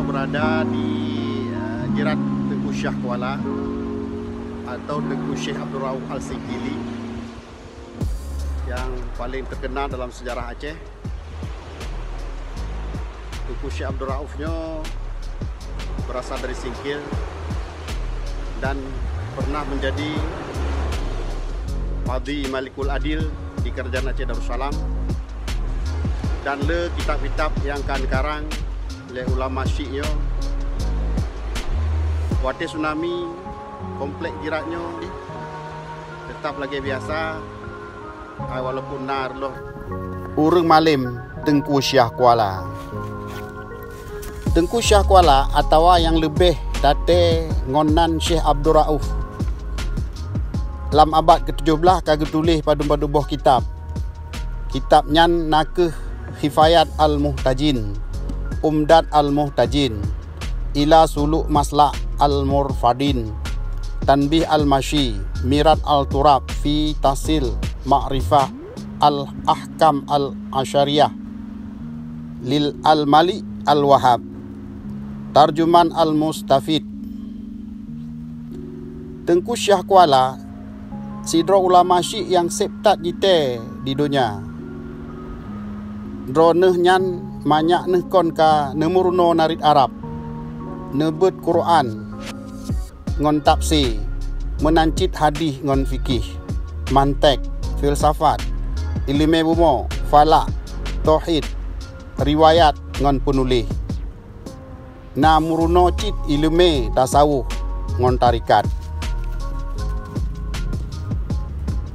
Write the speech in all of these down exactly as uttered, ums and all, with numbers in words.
Berada di, eh, jirat Teungku Syiah Kuala atau Teungku Syekh Abdul Rauf Al-Singkili yang paling terkenal dalam sejarah Aceh. Teungku Syekh Abdul Rauf nyoe berasal dari Singkil dan pernah menjadi Qadhi Malikul Adil di Kerajaan Aceh Darussalam, dan le kitab-kitab nyang ka neukarang lé ulama Syiek nyoe. Watée tsunami, komplek jirat nyoe tetap lagée biasa, ai walaupun na reuloh. Ureuëng malém Teungku Syiah Kuala. Teungku Syiah Kuala atawa nyang leubeh taté ngon nan Syekh Abdul Rauf. Lam abad ketujoh blaih ka geutuléh padum-padum boh kitab. Kitab nyan na kheueh Kifayat Al-Muhtajin, Umdat Al-Muhtajin, Ila Suluk Maslak Al-Murfadin, Tanbih Al-Masyi, Mirat Al-Turab fi Tahsil Ma'rifah Al-Ahkam Al-Asyariyah lil Al-Malik Al-Wahhab, Tarjuman Al-Mustafid. Teungku Syiah Kuala sidroe ulama Syiek nyang seb that jitée di donya. Droeneueh nyan manyak neuh kon ka neumeurunoe narit Arab, neubeuet Quran ngon tafsé, meunan cit hadih ngon fikih, mantek, filsafat, iéleumé bumoe, falak, tauhid, riwayat ngon peunuléh. Na meurunoe cit iéleumé tasawuf ngon tarekat.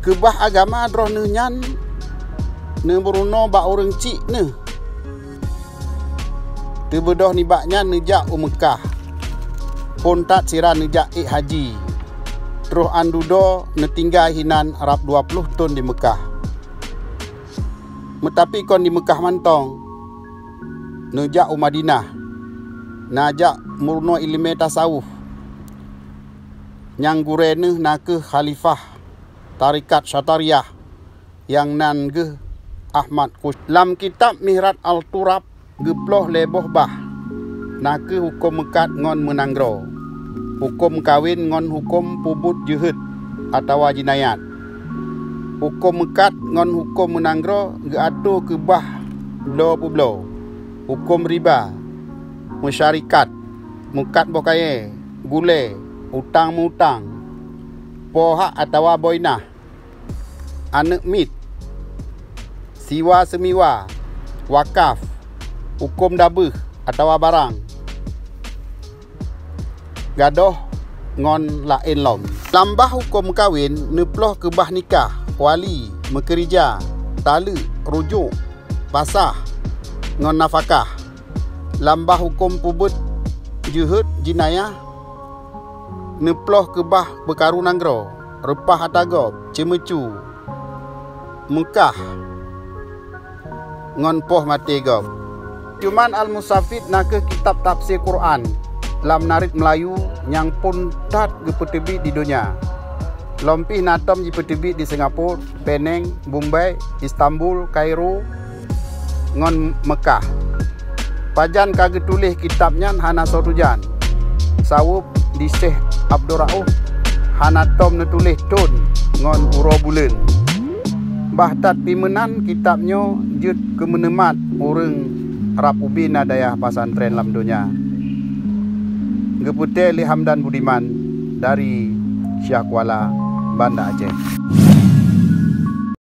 Keubah agama droeneueh nyan neumeurunoe bak ureuëng chik neuh. Teubeudôh nibak nyan neujak u Meukah. Phon that sira neujak ék haji. Troh 'an dudoe neutinggai hinan rab dua ploh thon di Meukah. Meutapi kon di Meukah mantong, neujak u Madinah, neujak meurunoe iéleumé tasawuf. Nyang gurée neuh na kheueh khalifah tarekat Syatariyah nyang nan geuh Ahmad Kus-, lam kitab Mirat Al-Turab geuploh lhée boh bah, na kheueh huköm meukat ngon meunanggroe, huköm kawén ngon huköm peubuet jeuhet atawa jinayat. Huköm meukat ngon huköm meunanggroe geuatoe keubah bloe peubloe, huköm riba, meusyarikat, meukat boh kayée, gulée, utang meuutang, po hak atawa boinah, aneuëk miet, siwa seumiwa, wakaf, huköm dabeuh atawa barang, gadôh ngon laén lom. Lam bah huköm kawén neuploh keubah nikah, wali, meukeurija, taleuek, rujok, pasah, ngon nafakah. Lam bah huköm peubuet jeuhet, jinayah, neuploh keubah beukaru nanggroe, reupah ata gob, ceumeucue, meukah, ngon poh maté gob. Tarjuman Al-Mustafid na kheueh kitab tafsé Quran lam narit Meulayu nyang phon that geupeuteubiet di donya. Lom pih na tom jipeuteubiet di Singapura, Penang, Bombay, Istanbul, Kairo, ngon Meukah. Pajan ka geutuléh kitab nyan hana soe tujan. Saweueb di Syekh Abdul Rauf hana tom neutuléh thon ngon uroe buleuen. Bah that pih meunan kitab nyoe jeuet keu meuneumat ureuëng rab ubé na dayah pesantren lam donya. Geupeutée lé Hamdan Budiman dari Syiah Kuala, Banda Aceh.